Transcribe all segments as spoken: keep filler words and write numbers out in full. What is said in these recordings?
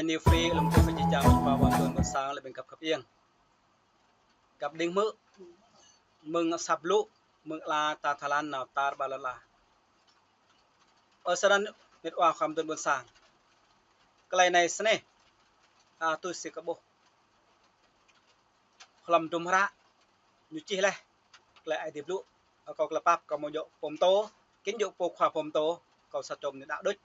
Anai Free, lăm kơ pơjih jang ƀing pô ƀôn sang lĕ ƀing găp khăp ieng. Găp đing hmư̆, mơ̆ng asăp blŭ, mơ̆ng ala ta Thái Lan nao tar ƀar lŏn ala. Ơ sơnăn mĕt wa khua mơduan ƀôn sang. Tơlơi anai sneh, a, tui si kơ ƀuh. Hlăm hơdrôm hră, ñu čih laih, tơlơi Ơi Adai blŭ, kâo tơlơi pap, kâo mơ̆ djơ̆ pô pơtô, kĭn djơ̆ pô khua pô pơtô, kâo sa čô mơnuih đaŏ đôč.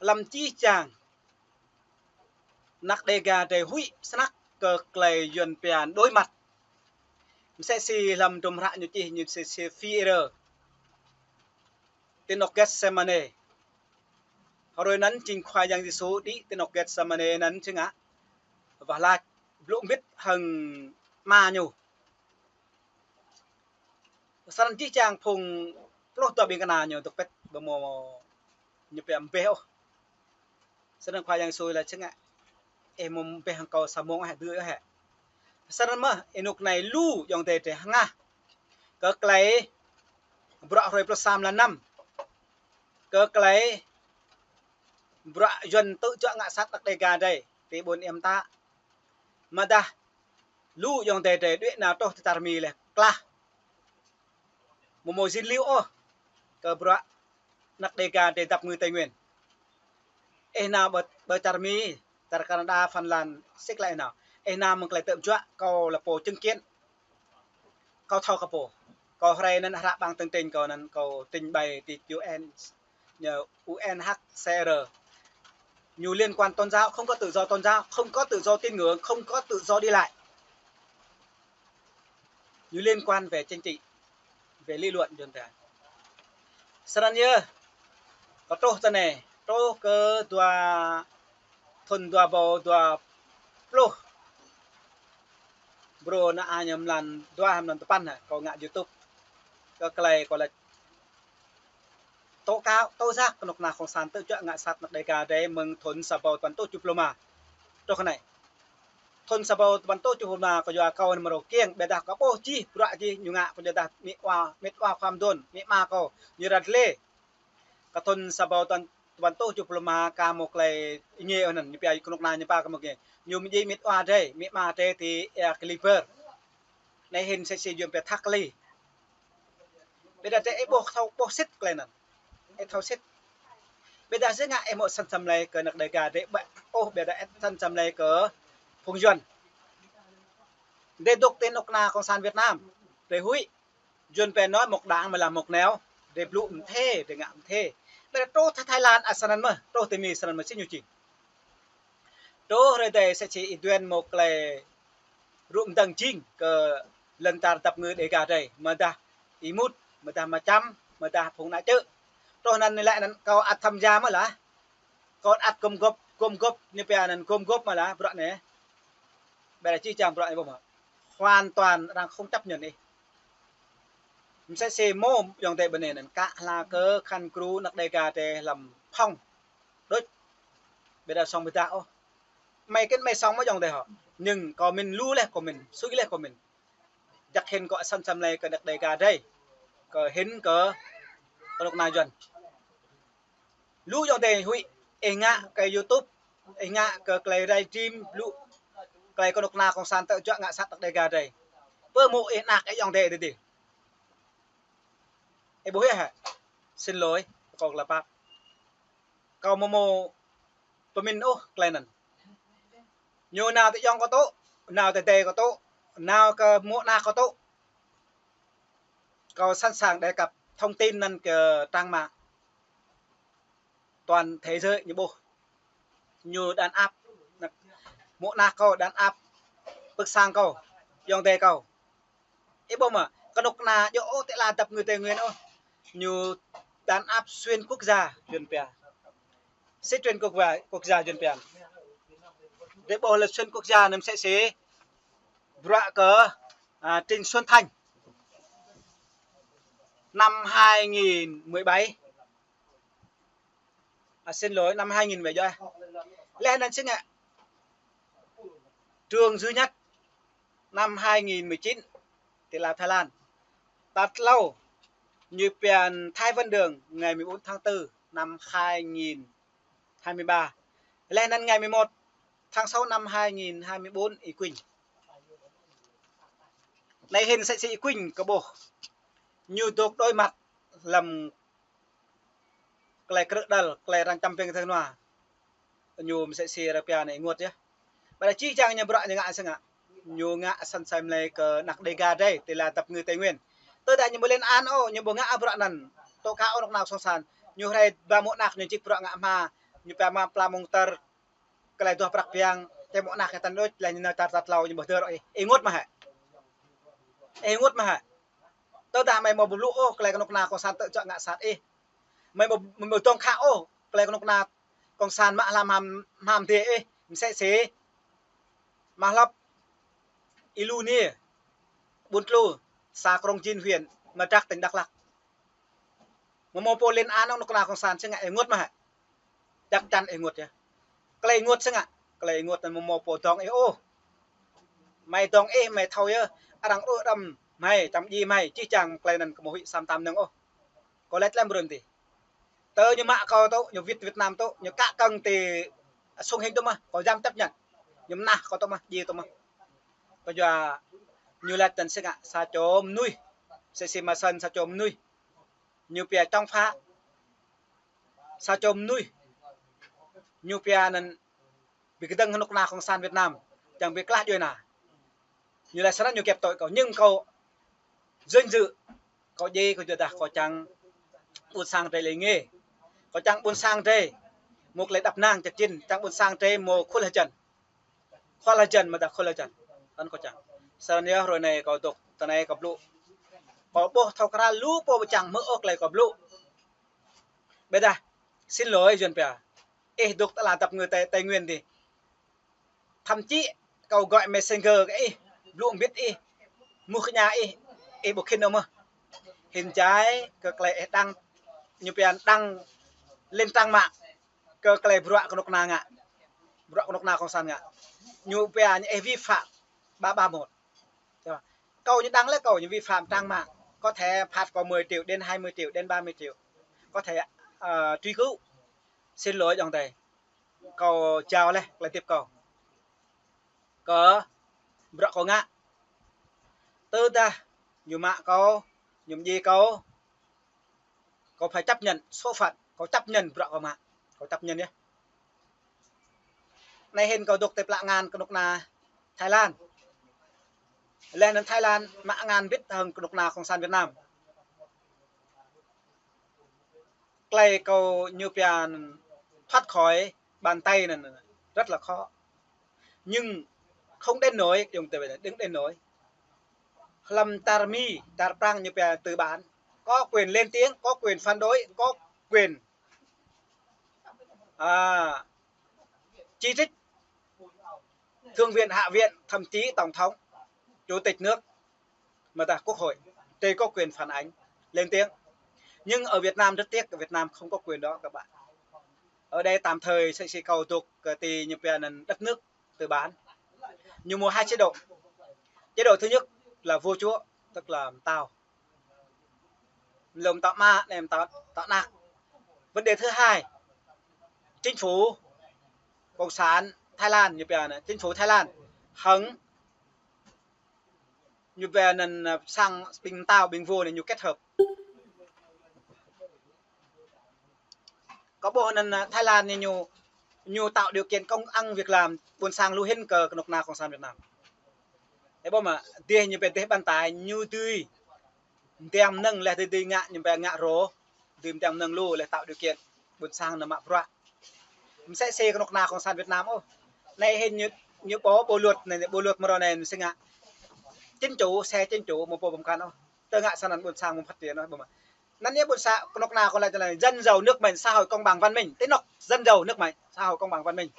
Hlăm čih čang, anăk Đêga drei huĭ snăk kơ tơlơi Yuan pia đối mặt. Msĕ si hlăm hơdrôm hră ñu čih, ñu msĕ si phi erơ. Ti anŏ Getsemane. Hrơi anŭn jing Khua Yang Yêsu đĭ ti anŏ Getsemane anŭn jing ngă. Wah lač blŭ mbĭt hăng Ama ñu. Sơnăn čih čang phung pluh dua ƀing kơna ñu dŏ pĭt ƀu mơ̆ ñu pia mbeh ôh. Sơnăn Khua Yang Yêsu laĭ čang ngă. Ih mơ̆ mbeh hăng kâo sa mông hă, dưi hă. Sơnăn mơ̆, ênuk anai lu ayŏng adơi drei hơngah. Kơ tơlơi bruă hrơi pluh sa mlan năm. Kơ tơlơi bruă Yuan tŭ juă ngă sat anăk Đêga drei. Ti ƀôn Iĕm ta. Mơdah lu ayŏng adơi drei đuaĭ nao truh ti čar Mi lĕ klah. Mơ̆ mơ̆ jing liu ôh kơ bruă anăk Đêga drei dăp ngư Tây Nguyên. Ih nao ƀơi, ƀơi čar Mi, čar Canada, Phần Lan, sĭt lĕ ih nao. Ih nao mơ̆ng tơlơi tŭ juă, kâo lĕ pô chứng kiến. Kâo thâo kơ pô. Kâo hrơi anŭn hră bằng tường trình kâo anŭn kâo trình bày ti U N, ñu U N H C R. Ñu liên quan tôn giáo, không có tự do tôn giáo, không có tự do tín ngưỡng, không có tự do đi lại. Ñu liên quan về chính trị, về lý luận Yuan ta. Sơnăn yơh, kâo truh tơ anai, truh kơ dua, thŭn dua rơbâo dua pluh. Brô ană a ñu mlan dua hăm mlan tơpăn hă, kâo ngă YouTube. Kơ tơlơi kâo laĭ tố cáo, tố giác kơ anŏ kơna Cộng sản tŭ juă ngă sat anăk Đêga drei mơ̆ng thŭn sa rơbâo tơpăn rơtuh tơjuh pluh rơma. Truh kơ anai. Thŭn sa rơbâo tơpăn rơtuh tơjuh pluh rơma kâo yua kâo anŭn mơ̆ rơkiêng, ƀiădah kâo ƀuh jih, bruă jih ñu ngă kâo yua dah mĕt wa, mĕt wa khua mơduan, mĕt ama kâo, ñu ră lĕ. Kơ thŭn sa rơbâo tơpăn rơtuh tơjuh pluh rơma ka mơ̆ tơlơi êngiê anŭn, ñu pia kơ anŏ kơna ñu pă ka mơ̆ êngiê. Ñu mơ̆ jing mĕt wa drei, mĕt ama drei ti Ia Kli Bơr. Anai hĭn msĕ si Yuan pia thak kli. Ƀiădah drei ih ƀuh thâo, ƀuh sĭt tơlơi anŭn. Ih thâo sĭt. Ƀiădah jing ngă ih mơ̆ săn samlai kơ anăk Đêga drei ƀă ôh, ƀiădah ih săn samlai kơ phung Yuan. Drei dŏ ti anŏ kơna Cộng sản Việt Nam. Drei huĭ. Yuan pia nói một đằng mà làm một nẻo. Drei blŭ mơ̆n thê, drei ngă mơ̆n thê. Ƀiădah truh Thái, Thái Lan, a sơnăn mơ̆, truh ti Mi sơnăn mơ̆, sĭt ñu jing. Truh hrơi adai msĕ si ih duen mơ̆ tơlơi rŭ mơdơ̆ng jing kơ lŏn čar dăp ngư Đêga drei, mơdah Y Mut, mơdah Ama Čăm, mơdah phung ană čư̆. Truh anŭn ñu laĭ anŭn kâo ăt tham gia mơ̆ lah. Kâo ăt gom góp, gom góp ñu pia anŭn gom góp mơ̆ lah bruă anai. Ƀiădah čih čang bruă anai ƀuh mơ̆. Hoàn toàn arăng không chấp nhận ih. Msĕ si mơ̆ ayŏng adơi ƀơi anai anŭn kă hla kơ khăn kru anăk Đêga drei hlăm phòng. Đôč. Ƀiădah song ƀiădah ôh. Mơi kĭn mơi song mơ̆ ayŏng adơi hŏ. Nhưng kâo mĭn lu laih kâo mĭn, sui laih kâo mĭn. Jăk hĭn kâo săn samlai kơ anăk Đêga drei. Kơ hĭn kơ, kơ anŏ kơna Yuan. Lu ayŏng adơi huĭ, ih ngă kơ YouTube, ih ngă kơ tơlơi rai trim, lu tơlơi kơ anŏ kơna Cộng sản tŭ juă ngă sat anăk Đêga drei. Pơmŭ ih anăk ih ayŏng adơi adih. Ih ƀuh yơh hă? Xin lỗi, kâo tơlơi pap. Kâo mơ̆ mơ̆ pơmĭn ôh tơlơi anŭn. Ñu nao ti ayŏng kâo tŭ, nao ti adơi kâo tŭ, nao kơ mơ̆ anăk kâo tŭ. Kâo sẵn sàng đề cập thông tin anŭn kơ trang mạng toàn thế giới ñu ƀuh. Ñu đàn áp, mơ̆ anăk kâo đàn áp, pơ̆k sang kâo, ayŏng adơi kâo. Ih ƀuh mơ̆, kơnuk kơna djơ̆ ôh tơlơi dăp ngư Tây Nguyên ôh. Ñu đàn áp xuyên quốc gia Yuan pia. Sĭt xuyên quốc gia, quốc gia Yuan pia. Drei ƀuh lĕ xuyên quốc gia anŭn msĕ si bruă kơ, à, Trịnh Xuân Thanh. Năm hai nghìn mười bảy. À, xin lỗi, năm hai nghìn mười bảy. Lĕ anŭn sĭt ngă. Trường Duy Nhất. Năm hai nghìn mười chín, ti la Thái Lan. Tat hlâo, ñu pia Thái Văn Đường, ngày mười bốn tháng tư năm hai nghìn hai mươi ba. Laih anŭn ngày mười một tháng sáu năm hai nghìn hai mươi bốn Y Quynh. Anai hĭn msĕ si Y Quynh kơ ƀuh. Ñu dŏ đối mặt lăm tơlơi krư̆ đăl, tơlơi arăng čăm ping tơnua. Ñu msĕ si rơpia anai ênguôt yơh. Ƀơi anai či čang ñu bruă ñu ngă sơngă. Ñu ngă săn sai mlei kơ anak Đêga drei, ti la dăp ngư Tây Nguyên. Tơdah ñu ƀu lên án ôh, ñu ƀu ngă bruă anŭn. Tŏ ka ôh kơnuk kơna kông sản. Ñu hrơi ba mơ̆ng anak ñu čih bruă ngă hma. Ñu pia hma pla mơ̆ng tơr. Tơlơi duah prăk piang, tơmŏ anak tăn đôč, laih ñu nao čar ta tlâo ñu ƀuh dơr ih. Ih ênguôt mơ̆ hă? Ih ênguôt mơ̆ hă? Tơdah mơi ƀu blŭ ôh, tơlơi kơnuk kơna kông sản tơčŏk ngă sat ih. Mơi ƀu, mơi ƀu dŏng khă ôh, tơlơi kơnuk kơna kông sản mă hlăm hăm, hăm dê ih, msĕ si. Mă hlăp, Êlunê, ƀuôn Tlu, xã Krông Jin, huyện Murdrök, tỉnh Đắk Lắk. Mơ̆ mơ̆ pô lên án kơnuk kơna kông sản sơngă ih ênguôt mơ̆ hă? Chắc chắn ih ênguôt yơh. Tơlơi ênguôt sơngă, tơlơi ênguôt anŭn mơ̆ mơ̆ pô dŏng ih ôh. Mơi dŏng ih, mơi thâo yơh, arăng ôh đăm mơi, čăm djai mơi, či čang tơlơi anŭn kơ mơ̆ huĭ sa mơtam nơ̆ng ôh. Kâo laĭ lăm brun ti. Tơ ñu mă kâo tŏ, ñu wĭt Việt Nam tŏ, ñu kă kơ̆ng ti sung hĭng tŏ mơ̆, kâo djam chấp nhận. Ñu mơnah kâo tŏ mơ̆, djai tŏ mơ̆. Kâo yua ñu laĭ tăn sơngă, sa čô mơnuih. Msĕ si mơ̆ săn sa čô mơnuih. Ñu pia chống phá. Sa čô mơnuih. Ñu pia anŭn ƀu kơdơ̆ng kơnuk kơna kông sản Việt Nam. Čang ƀu klah djuai na. Ñu laĭ sơnăn ñu kĕp tŏ kâo. Nhưng kâo danh dự. Kâo djai kâo yua dah kâo čang ƀuôn sang drei lĕ ngê. Kâo čang ƀuôn sang drei mơ̆ tơlơi đăp năng čăk jin. Čang ƀuôn sang drei mơ̆ khul hơjăn. Khul hơjăn mơ̆ dah khul hơjăn. Anŭn kâo čang. Sơnăn yơh hrơi anai kâo dŏ, tơ anai kâo blŭ. Kâo ƀuh thâo krăn lu pô ƀu čang hmư̆ ôh tơlơi kâo blŭ. Ƀiădah, xin lỗi Yuan pia. Ih dŏ ti la dăp ngư Tây, Tây Nguyên dih. Thậm chí kâo gọi Messenger kơ ih, blŭ mbĭt ih, muh kơ ña ih, ih ƀu khĭn ôh mơ̆. Hĭn jai kơ tơlơi ih đăng, ñu pia đăng lên trang mạng, kơ tơlơi bruă kơnuk kơna ngă. Bruă kơnuk kơna kông sản ngă. Ñu pia ñu ih vi phạm ba ba một. Kâo ñu đăng lĕ kâo ñu vi phạm trang mạng. Có thể phạt kâo mười triệu đến hai mươi triệu đến ba mươi triệu. Có thể, ờ, truy cứu. Xin lỗi dŏng tê. Kâo jao laih tơlơi tip kâo. Kơ bruă kâo ngă. Tơdah ñu mă kâo, ñu mdjai kâo, kâo phải chấp nhận số phận, kâo chấp nhận bruă kâo mă. Kâo chấp nhận yơh. Anai hĭn kâo dŏ ti pla ngăn kơnuk kơna Thái Lan. Laih anŭn Thái Lan mă ngăn mbĭt hăng kơnuk kơna kông sản Việt Nam. Tơlơi kâo ñu pia thoát khỏi bàn tay anŭn rất là khó. Nhưng không đến nổi, dùng từ vậy là đừng đến nổi. Hlăm čar Mi, čar Prang ñu pia tư bản. Có quyền lên tiếng, có quyền phản đối, có quyền, à, chỉ trích Thượng viện, Hạ viện, thậm chí Tổng thống, Chủ tịch nước, mơ̆ dah Quốc hội, thì có quyền phản ánh, lên tiếng. Nhưng ở Việt Nam rất tiếc, ở Việt Nam không có quyền đó các bạn. Ở đây tạm thời sẽ, sẽ cầu thuộc, ờ, ti ñu pia anŭn đất nước tư bản. Ñu mơ̆ hai chế độ. Chế độ thứ nhất là vua chúa, tức là mtao. Lŏm mtao ama, anai mtao, mtao anak. Vấn đề thứ hai, chính phủ cộng sản Thái Lan, ñu pia anŭn, chính phủ Thái Lan hăng ñu pia anŭn, à, sang ƀing mtao, ƀing vua anai ñu kết hợp. Kâo ƀuh anŭn, à, Thái Lan anai ñu, ñu tạo điều kiện công ăn việc làm ƀôn sang lu hĭn kơ kơnuk kơna cộng sản Việt Nam. Ơ ƀuh mơ̆, dêh ñu pia dêh ƀăn tai, ñu dưi mơdiăng mơnơ̆ng laih dưi, dưi ngă, ñu pia ngă rô, dưi mơdiăng mơnơ̆ng lu laih tạo điều kiện ƀôn sang nao mă bruă. Msĕ si kơnuk kơna cộng sản Việt Nam ôh. Anai hĭn ñu, ñu ƀuh bộ luật anai, bộ luật mơ̆ rô anai mơ̆ sơngă. Chính chủ, xe chính chủ mơ̆ pô ƀu mơkăn ôh. Tơ ngă sơnăn ƀôn sang mơ̆ phát triển ôh, ƀuh mơ̆. Anŭn yơh ƀôn sang kơnuk kơna kâo laĭ tơlơi dân giàu nước mạnh, xã hội công bằng văn minh. Ti anŏ dân giàu nước mạnh, xã hội công bằng văn minh.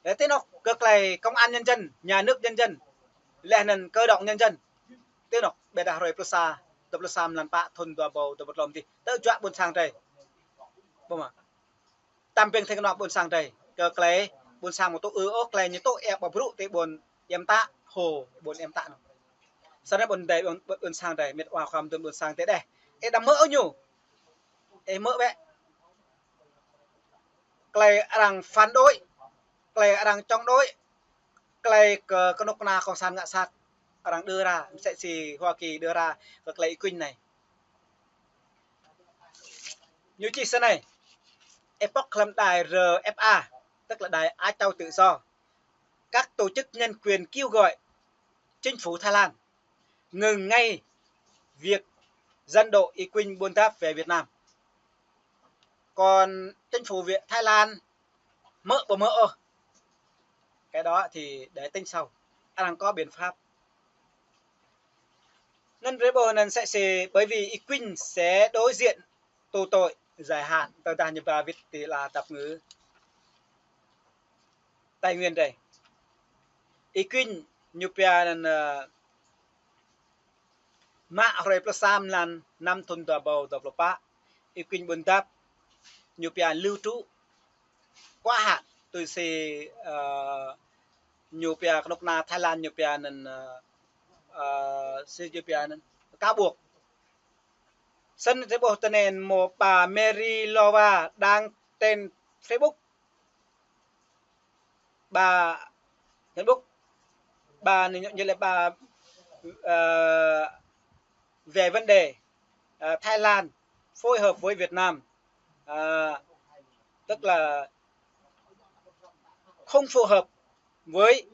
Laih ti anŏ kơ tơlơi công an nhân dân, nhà nước nhân dân. Laih anŭn cơ động nhân dân. Ti anŏ ƀiădah hrơi pluh sa, dua pluh sa mlan pă thŭn dua rơbâo dua pluh tlâo dih. Tơjuă ƀôn sang drei. Ƀuh mơ̆. Čăm ping thĕng kơnuk ƀôn sang drei. Kơ tơlơi ƀôn sang mơ̆ tŭ ư ôh, tơlơi ñu tŭ ĕp ƀu brŭ ti ƀôn Iĕm Tă, hô ƀôn Iĕm Tă anŭn. Sơnăn ƀôn drei, ƀôn, ƀôn sang drei, mĕt wa khua mơduôn ƀôn sang drei đeh. Ih đăm hmư̆ ôh ñu. Ih hmư̆ bĕ. Tơlơi arăng phản đối. tơlơi arăng chống đối, tơlơi kơ kơnuk kơna cộng sản ngă sat arăng đưa ra, msĕ si Hoa Kỳ đưa ra kơ tơlơi Y Quynh anai. Ñu čih snei: Epoch hlăm đài R F A, tức là đài Á Châu Tự Do, các tổ chức nhân quyền kêu gọi chính phủ Thái Lan ngừng ngay việc dẫn độ Y Quynh Buôn Dap về Việt Nam. Còn chính phủ Việt, Thái Lan hmư̆ ƀu hmư̆ ôh, cái đó thì để tính sau, arăng có biện pháp. Anŭn rai ƀuh anŭn msĕ si, bởi vì Y Quynh sẽ đối diện tù tội dài hạn, tơdah ñu ba wĭt ti la tap ngư Tây Nguyên rai. Y Quynh ñu pia anŭn, ơ, mă hrơi pluh sa mlan năm thun dua rơbâo dua pluh pă, Y Quynh Buôn Dap ñu pia lưu trú quá hạn, tui si, ơ, ñu pia kơnuk kơna Thái Lan ñu pia anŭn, ơ, ơ, si ñu pia anŭn cáo buộc. Snăn rai ƀuh tơ anai mơ̆ bà Mary Lova đăng trên Facebook. Bà Facebook, bà anai ñu, ñu laĭ bà, ơ, về vấn đề, ơ, Thái Lan phối hợp với Việt Nam, ơ, tức là không phù hợp với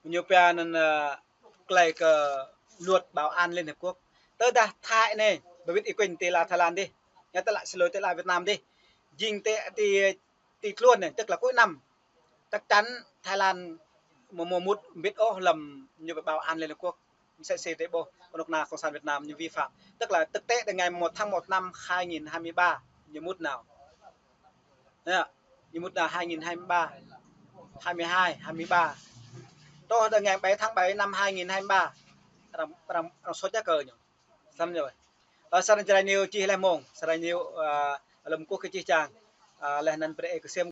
ñu pia anŭn, ơ, tơlơi kơ luật bảo an Liên Hiệp Quốc. Tơdah Thái anai ba wĭt Y Quynh ti la Thái Lan dih, ñu tơlơi, xin lỗi, ti la Việt Nam dih, jing ti, ti, ti tluôn anai, tức là cuối năm, chắc chắn Thái Lan mơ̆, mơ̆ mŭt ƀiă ôh hlăm ñu pia bảo an Liên Hiệp Quốc. Msĕ si rai ƀuh kơnuk kơna cộng sản Việt Nam ñu vi phạm. Tức là thực tế từ ngày một tháng một năm hai nghìn hai mươi ba ñu mŭt nao. Ñu mŭt nao hai nghìn hai mươi ba, hai mươi hai, hai mươi ba. Truh từ ngày bảy tháng bảy năm hai nghìn hai mươi ba, arăng, arăng, arăng sô ča kơ ñu. Snăn ñu. Ơ, srăng Jrai News čih laih mơ̆ng, Jrai News, ơ, lơ̆m kơkuh kơ čih čang, ơ, laih anŭn brơi kơ sem